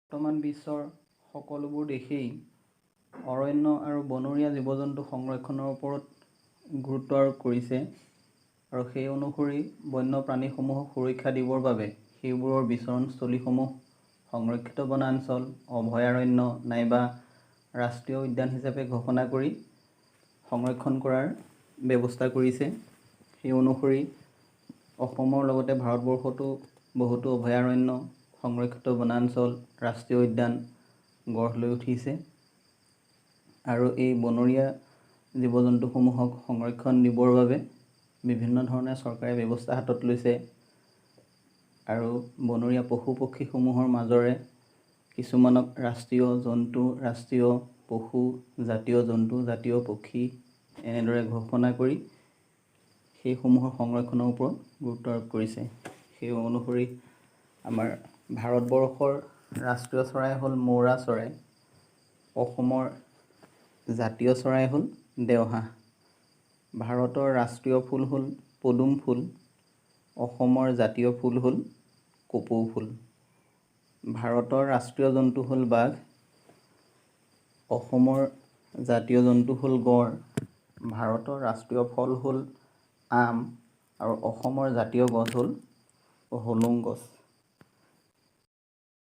বৰ্তমান বিশ্বৰ সকলোবোৰ দেশেই অৰণ্য আৰু বনৰীয়া জীৱ জন্তু সংৰক্ষণৰ ওপৰত গুৰুত্ব আৰোপ কৰিছে আৰু সেই অনুসৰি বন্যপ্ৰাণীসমূহক সুৰক্ষা দিবৰ বাবে সেইবোৰৰ বিচৰণস্থলীসমূহ সংৰক্ষিত বনাঞ্চল, অভয়াৰণ্য নাইবা ৰাষ্ট্ৰীয় উদ্যান হিচাপে ঘোষণা কৰি সংৰক্ষণ কৰাৰ ব্যৱস্থা কৰিছে। সেই অনুসৰি অসমৰ লগতে ভাৰতবৰ্ষতো বহুতো অভয়াৰণ্য, সংৰক্ষিত বনাঞ্চল, ৰাষ্ট্ৰীয় উদ্যান গঢ় লৈ উঠিছে আৰু এই বনৰীয়া জীৱ জন্তুসমূহক সংৰক্ষণ দিবৰ বাবে বিভিন্ন ধৰণে চৰকাৰে ব্যৱস্থা হাতত লৈছে আৰু বনৰীয়া পশু পক্ষীসমূহৰ মাজৰে কিছুমানক ৰাষ্ট্ৰীয় জন্তু, ৰাষ্ট্ৰীয় পশু, জাতীয় জন্তু, জাতীয় পক্ষী এনেদৰে ঘোষণা কৰি সেইসমূহৰ সংৰক্ষণৰ ওপৰত গুৰুত্ব আৰোপ কৰিছে। সেই অনুসৰি আমাৰ ভাৰতবৰ্ষৰ ৰাষ্ট্ৰীয় চৰাই হ'ল মৌৰা চৰাই, অসমৰ জাতীয় চৰাই হ'ল দেওহাঁহ, ভাৰতৰ ৰাষ্ট্ৰীয় ফুল হ'ল পদুম ফুল, অসমৰ জাতীয় ফুল হ'ল কপৌ ফুল, ভাৰতৰ ৰাষ্ট্ৰীয় জন্তু হ'ল বাঘ, অসমৰ জাতীয় জন্তু হ'ল গঁড়, ভাৰতৰ ৰাষ্ট্ৰীয় ফল হ'ল আম আৰু অসমৰ জাতীয় গছ হ'ল হলং গছ।